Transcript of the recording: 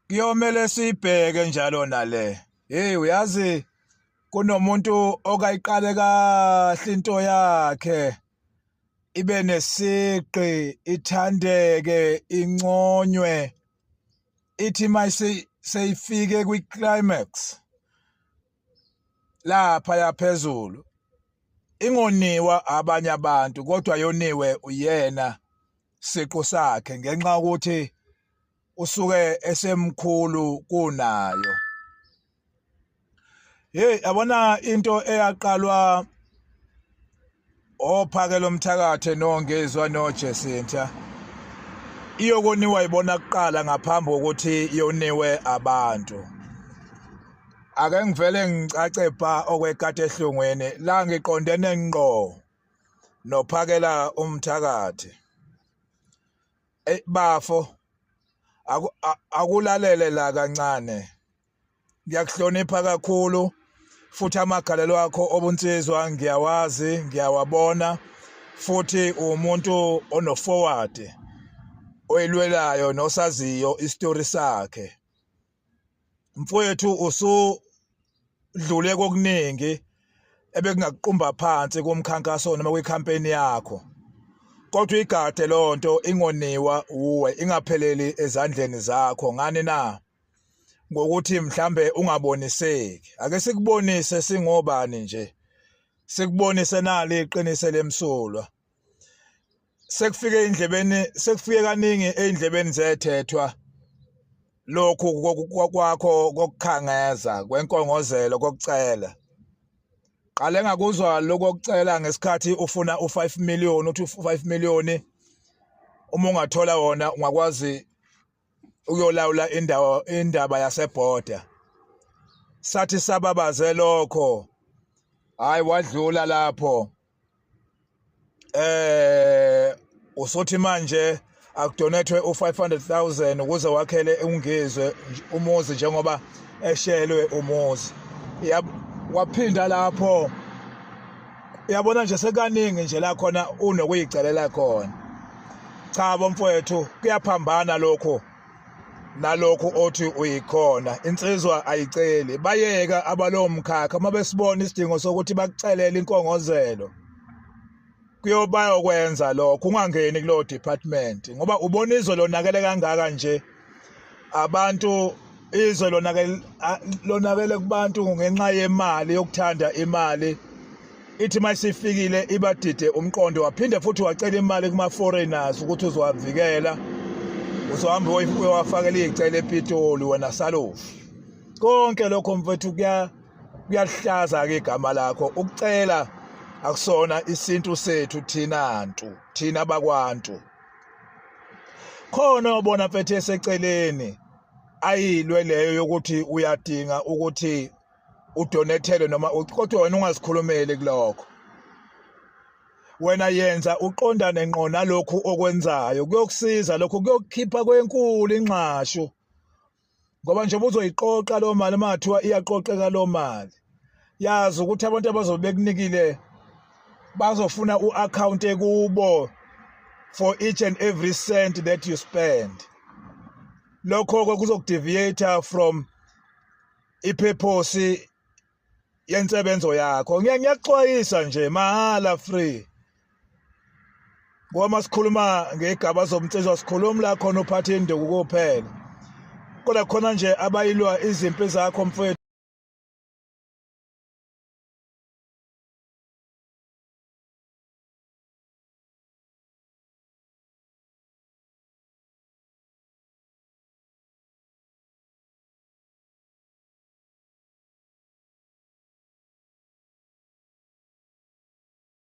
Kuyomele siyibheke njalo nale. Hey, uyazi kunomuntu okayiqale kahle into yakhe ibe nesiqi, ithandeke, inconywe, ithi mayise seyifike kwi-climax lapha yaphezulu ingoniwa abanye abantu, kodwa yoniwe uyena siqu sakhe ngenxa yokuthi usuke esemkhulu kunayo. Hey, yabona into eyaqalwa ophakela umthakathe noNgizwa noJesinta iyokoniwa ibona kuqala ngaphambi kokuthi yoniwe abantu. Ake ngivele ngicace bha okwekati ehlungwini la, ngiqondene ngqo nophakela umthakathi. Ey bafo, akulalele la kancane. Ngiyakuhlonipha kakhulu futhi amagalelo akho obunsizwa ngiyawazi, ngiyawabona, futhi umuntu ono-forward oyilwelayo nosaziyo isitori sakhe. Mfowethu, usudlule kokuningi ebekungakuqumba phansi kumkhankaso noma kwikhampeni yakho, kodwa uyigade lonto ingoniwa uwe, ingapheleli ezandleni zakho. Ngani na? Ngokuthi mhlambe ungaboniseki. Ake sikubonise singobani nje, sikubonise nali iqiniso lemsulwa. Sekufike endlebeni, sekufike kaningi ey'ndlebeni zethethwa lokhu kwakho kokukhangeza kwenkongozelo kokucela. Qale ngakuzwa lokhu kokucela ngesikhathi ufuna u-5 million, uthi u-5 million uma ungathola wona ungakwazi ukuyolawula indawo, indaba yasebhoda. Sathi sababaze lokho, hayi, wadlula lapho. Usothi manje akudonethwe u-500,000 ukuze wakhele uNgizwe umuzi njengoba eshelwe umuzi. Waphinda lapho, uyabona nje, sekaningi nje la khona unokuyicelela khona. Cha bo mfowethu, kuyaphambana lokho nalokhu othi uyikhona. Insizwa ayiceli, bayeka abalowo mkhakha uma besibona isidingo sokuthi bakucelele inkongozelo, kuyobayokwenza lokho. Ungangeni kulowo department ngoba ubona izwe lonakele kangaka nje. Abantu, izwe lonakele, lonakele kubantu ngenxa yemali, yokuthanda imali. Ithi mayisifikile ibadide umqondo. Waphinde futhi wacela imali kuma-foreigners ukuthi uzowavikela, uzohamba uyowafakela iy'celo ePitoli wena salofu. Konke lokho mfethu kuyahlaza-ke igama lakho. Ukucela akusona isintu sethu thina ntu, thina bakwantu. Khona obona mfethu eseceleni ayilwe leyo yokuthi uyadinga ukuthi udonethele noma, kodwa wena ungazikhulumeli kulokho. Wena yenza uqondane ngqo nalokhu okwenzayo, kuyokusiza lokho, kuyokukhipha kwenkulu ingxashu, ngoba njengoba uzoyiqoqa lo mali, uma kuthiwa iyaqoqeka lo mali, yazi ukuthi abantu abazobe bekunikile bazofuna u-account kubo for each and every cent that you spend. Lokho-ke kuzokudeviate from ipurpose yensebenzo yakho. Ngiyakuxwayisa nje mahhala, free, ngoba masikhuluma ngegaba zomnsizwa sikhuluma la khona uphathe induku kuphela, kodwa khona nje abayilwa izimpi zakho mfowethu.